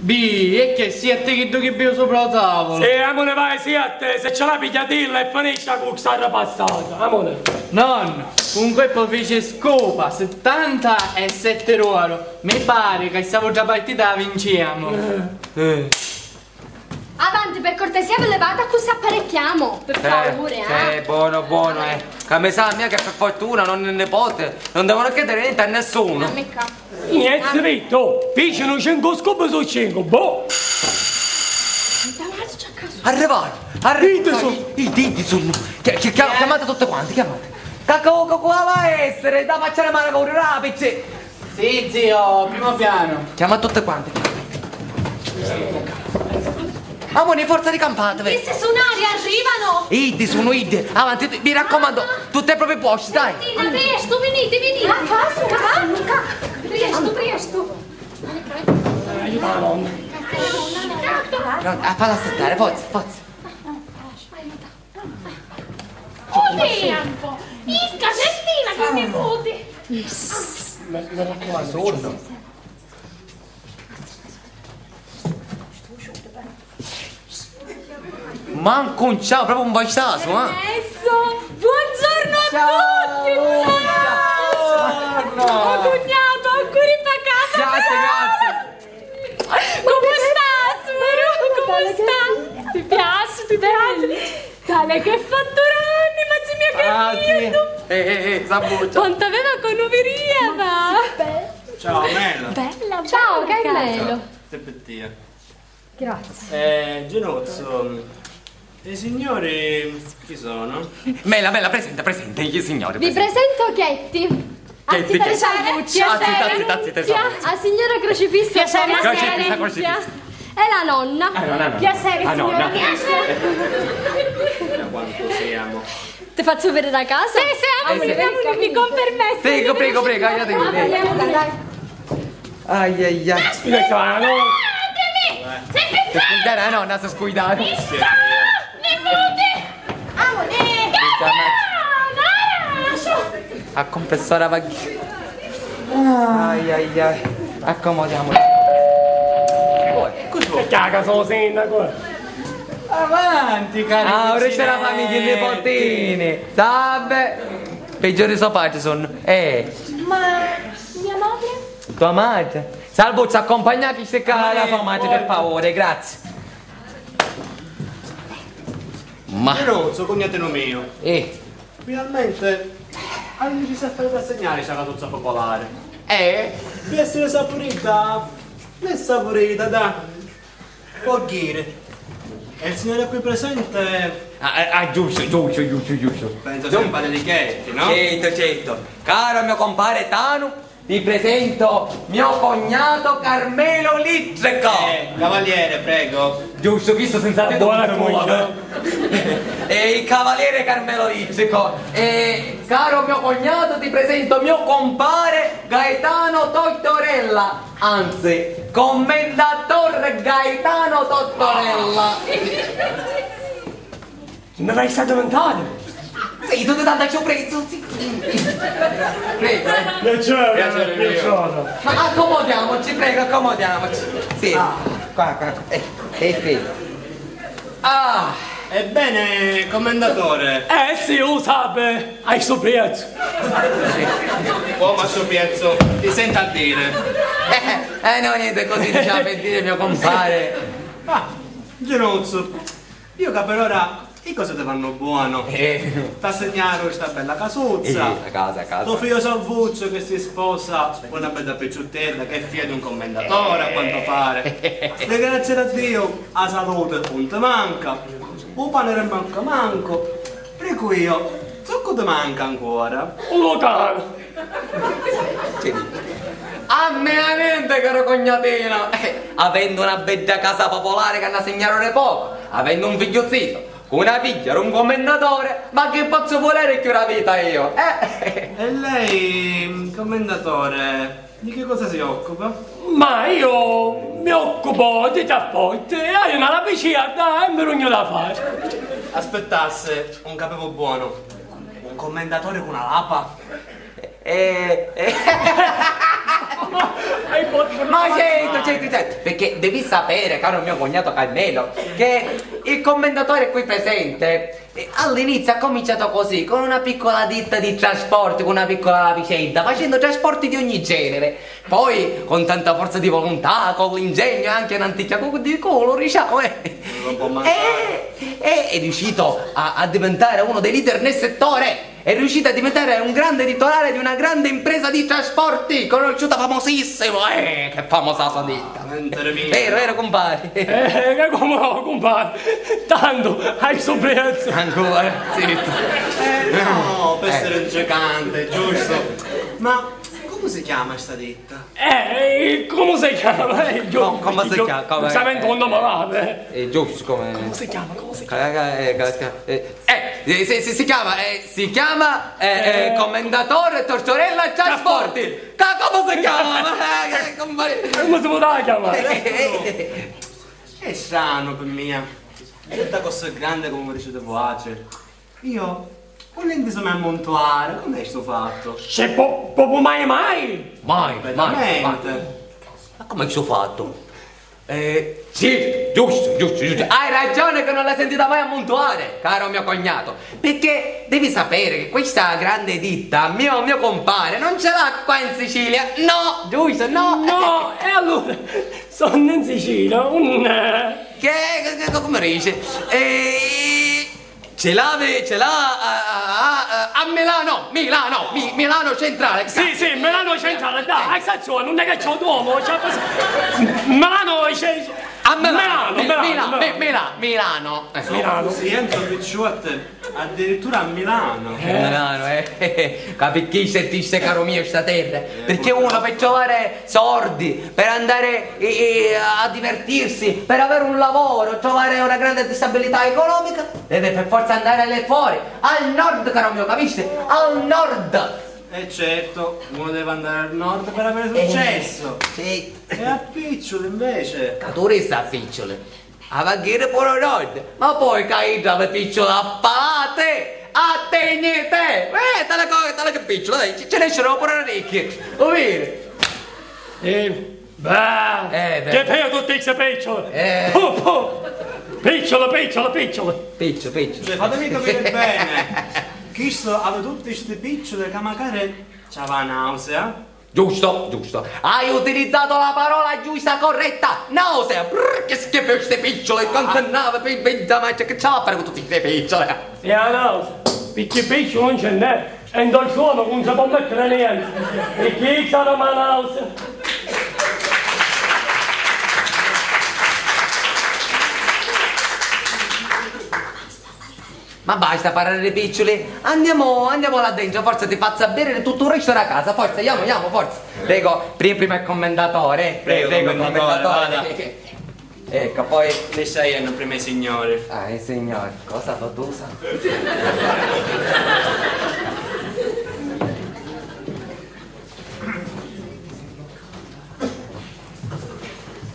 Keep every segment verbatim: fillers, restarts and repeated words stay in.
Bì, e che, sì a te chiddu chi biu supra u tavulu? Sì, amuni vai, sì a te, se ce l'ha pigghiatilla e finiscia cu sta ripassata, amuni. Nonnu, cu un colpu fici scopa, sittanta e setti d'oru, mi pari ca sta vota partita la vinciamu. Eh. Avanti, per cortesia, vi levate, accussì apparecchiamo, per favore, eh. Eh, buono, buono, eh. Ca mi sa a mia che per fortuna nonni e nipoti non devono chiedere niente a nessuno. Dammi qua. Niente, zitto, ficinu cincu scopi su cincu, boh! Arrivai, arrivai. Iddi su. Iddi, iddi su. Chi-, chi-, chi-, chiamate tutti quanti, chiamate. Ca, ca, ca, ca va a essere, da facciare male con rapici. Sì, zio, primo piano. Chiama tutti quanti. Amore, forza, ricampate. Questi sunari arrivano! Iddi sono, iddi. Avanti, mi raccomando, tutti ai propri posti, dai. Martina, presto, venite, venite. Ah, qua, su, qua, qua. Presto, presto. Aiuta la nonna. No, ah, falla aspettare, forza, forza. Oddio, un po'. Isca, Cestina, che mi foti. Mi, mi raccomando, sordo. Manco un ciao, proprio un baciato, eh? Permesso. Buongiorno a tutti, ciao. Buongiorno. Oh, cugnato, auguri pa casa. Grazie, grazie. Come sta, suru? Come sta? Ti piace, ti piace? Dale, che fatturoni, ma si mia che... Ah, sì. Eh, eh, eh, s'abbuccia. Quanto aveva con Uvirieva? Ciao, Mela. Bella, ciao, bella. Carmelo. Te per tia. Grazie. Eh, Genozzo, i signori chi sono? Mela, Mela, presenta, presenta i signori, vi presenta. Presento Chetti. Chetti, Chetti. Anzi, Chetti. Anzi, anzi, anzi, anzi. A signora Crocifissa. Piacere, Crocifissa, Crocifissa. E la nonna. Ah, no, no, no. Piacere, signora Crocifissa. Da quanto siamo? Ti faccio vedere la casa? Sì, sì, amore, eh, sì. Amore, mi confermessi. Prego, prego, prego, aiutatemi. Andiamo, dai. Ai, ai, ai. Aspetta, no. Scuidare, no, non si scuidare. A compressora va. Ai, ai, ai. Accomodiamo. Poi, così. Che caga, sono sindaco. Avanti, cari. Ah, ora c'è la famiglia, i nipotini. Salve. Peggiori so padre sono. Eh. Ma mia madre? Tua madre? Salvo, ci accompagnate se ca la tua madre, per favore, grazie. Ma Geronzo, cugnatinu mio. Eh. Finalmente hanno deciso a fare rassegnare sta casuzza popolare. Eh? Per essere saporita, non è saporita, dai. Può dire. E il signore qui presente? Ah, ah, ah, giusto, giusto, giusto, giusto. Penso sia un padre di Chetti, no? Certo, certo. Caro mio compare Tanu, vi presento mio cognato Carmelo Littrico. Eh, cavaliere, prego. Giusto, visto senza te. Buona cugna. E il cavaliere Carmelo Littrico. E caro mio cognato, ti presento mio compare Gaetano Tortorella. Anzi, commendator Gaetano Tortorella. Non hai stato lontano? Sì, tutti tanto ci ho preso, sì. Prego, eh. Piacere, piacere mio. Ma accomodiamoci, prego, accomodiamoci. Sì. Ah. Qua, qua, qua. Eh, eh, sì. Ah, ebbene, commendatore. Eh, sì, lo sa, hai sto piazzo. Sì. Come a sto piazzo? Ti sento a dire. Eh, eh, no, niente, così diceva per dire mio compare. Ah, Genozzo. Io ca per ora i cosi ti vannu buono. Eh. T'assignaro sta bella casuzza. Eh, la casa, la casa. Sto figlio Salvuccio che si sposa con una bella picciuttella che è figlia di un commendatore, a quanto pare. Ringraziare a Dio, a salute non ti manca, un pane non manca manco. Prego io, zoccu ti manca ancora? Un locale. Sì. A mia niente, caro cognatino. Eh, avendo una bedda casa popolare che hanno segnato di poco, avendo un figlio zito, cu una figghia d'un commendatore, ma chi pozzu vulere cchiù da vita io? Eh. E lei, commendatore, di che cosa si occupa? Ma io mi occupo di trasporti, io una lapicia da e mi rugno da fare. Aspettasse, non capivo buono. Un commendatore con una lapa? Eh, eh. Ma certo, certo, certo, perché devi sapere, caro mio cognato Carmelo, che il commendatore qui presente, eh, all'inizio ha cominciato così, con una piccola ditta di trasporti, con una piccola vicenda, facendo trasporti di ogni genere. Poi, con tanta forza di volontà, con l'ingegno e anche un'antica co-, di culo, diciamo, eh. Non può mancare. Eh, eh, è riuscito a, a diventare uno dei leader nel settore. È riuscito a diventare un grande titolare di una grande impresa di trasporti, conosciuta famosissimo, eh, che famosa sua ditta. Mentre mi Vero, vero, compare. Eh, che come no, compare? Tanto, hai sto prezzo. Ancora, zitto. Eh, no, per Eh. essere un gigante, giusto? Ma come si chiama sta ditta? Eh, come si chiama? Eh, Co-, come si chiama? Come Sapendo un nome là, eh. Eh, giusto, come Come si chiama? Come si chiama? Ca-, ca-, eh, ca-, ca-, eh, Eh, si, si, si chiama, eh, si chiama, eh, eh, Eh. Commendatore Tortorella Trasporti. Trasporti. Ca-, come si chiama? Ma, eh, che compagnia. Come si può chiamare? Eh, eh, eh. È strano per mia. Tutta cosa grande come dicete voi. Io non l'ho inteso mai ammontuare. Com'è sto fatto? Se po-, proprio mai mai? Mai, mai, mai. Veramente? Ma come sto fatto? Eh, sì, giusto, giusto, giusto. Hai ragione che non l'hai sentita mai ammontuare, caro mio cognato, perché devi sapere che questa grande ditta, mio, mio compare, non ce l'ha qua in Sicilia. No, giusto, no. No, e allora, sono in Sicilia, un Che, che, che, come dice? Eh, ce l'ave, ce l'ha a, a, a, a Milano, Milano, Mi-, Milano Centrale. Sì, sì, Milano Centrale, dai, a stazione, non è che c'è un uomo, c'è così. Milano, c'è, A Milano, Milano, Mi-, Milano, Mila-, Milano. Mi-, Mila-, Milano. Eh. Milano. Sì, Enzo Picciotti, addirittura a Milano. Eh. Milano, eh. Capicchì sentisse, caro mio, sta terra. Eh, perché uno per trovare sordi, per andare, eh, eh, a divertirsi, per avere un lavoro, trovare una grande stabilità economica, deve per forza andare alle fuori, al nord, caro mio, capisci? Al nord! E certo, uno deve andare al nord per avere Eh, successo. Sì. E a picciuli invece? Ca tu resta a picciuli. A vaghiri puru nord, ma poi ca idda vi picciula a palati, a tigniti! Eh, tale co-, tale che picciula, dai, ci, ci nescinu puru ricchi, u viri? Eh, beh, Eh, beh. Che fai tutti sti picciuli? Eh. Pu, pu. Picciuli, picciuli, picciuli. Picciu, picciu. Cioè, fatemi capire bene, chisto havi tutti sti picciuli ca macari ci havi a nausea? Giusto, giusto. Hai utilizzato la parola giusta, corretta. Nausea. Brr, che schifo sti picciuli. Quanto navi, pi-, pi-, ma che ci va a fare con tutti sti picciuli? E la nausea? Picchi picciu non ce n'è. E in dol suono non si può mettere niente. E chi sarà ma nausea? Ma basta parlare di picciuli, andiamo, andiamo là dentro, forza ti faccio bere tutto il resto della casa, forza, andiamo, andiamo, forza. Prego, prima, prima il commendatore, eh, Prego, prego, commendatore, commendatore. Vada. Ecco, poi Lei sa, io non prima i signori. Ah, i signori, cosa fa tu, sa?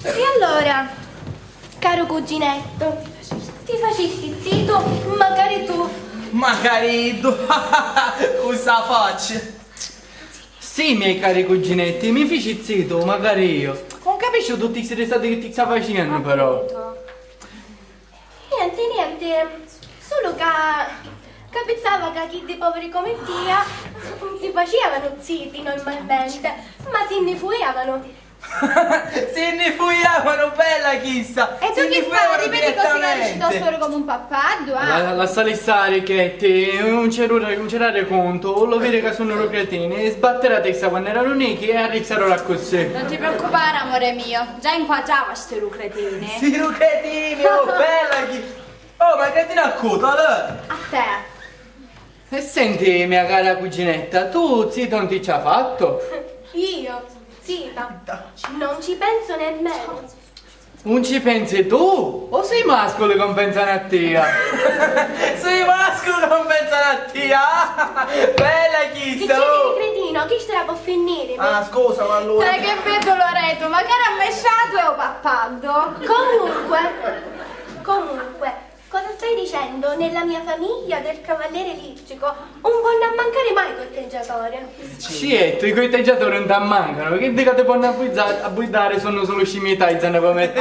E allora, caro cuginetto, ti facisti zitto, magari tu. Magari tu, cu sta faccia. Sì, miei cari cuginetti, mi fici zitto, magari io. Non capisco tutti sti risati che ti sta facendo, però. Appunto. Niente, niente, sulu ca capizzava ca chiddi poveri comu tia non si faciavanu ziti normalmente, ma si nni fuiavanu. Si nni fuiavanu, bella chissa! E tu chi fai? Ripeti cosi ca dici tu sulu comu un pappaddu, ah! La-, lassali stari, Ketty, non c'è, non c'è dare conto, lo vedi ca sono due cretini, e sbattere la testa quando erano nichi e arrizzarlo così. Non ti preoccupare, amore mio, già inquadrava sti due cretini. Sti due cretini, oh, bella chi- Oh, ma che ti n'accuta, lei? A te. E senti, mia cara cuginetta, tu zita non ti ci ha fatto? Io? Zita? Non ci penso nemmeno. Non ci pensi tu? O sui mascoli che non pensano a tia? Sui mascoli che non pensano a tia? Bella chi sta! Chi c'è, cretino? Chi starà per finire? Ah, scusa, ma allora... Sai che vedo Loreto, magari ammesciato e o pappaddo. Comunque, comunque, Cosa Stai dicendo, nella mia famiglia del cavaliere Lissico non può mancare mai corteggiatore. Sciettu, i corteggiatori non ti mancano, chi dica ti ponnu abbuidari, sono solo scimitai, zanna come te.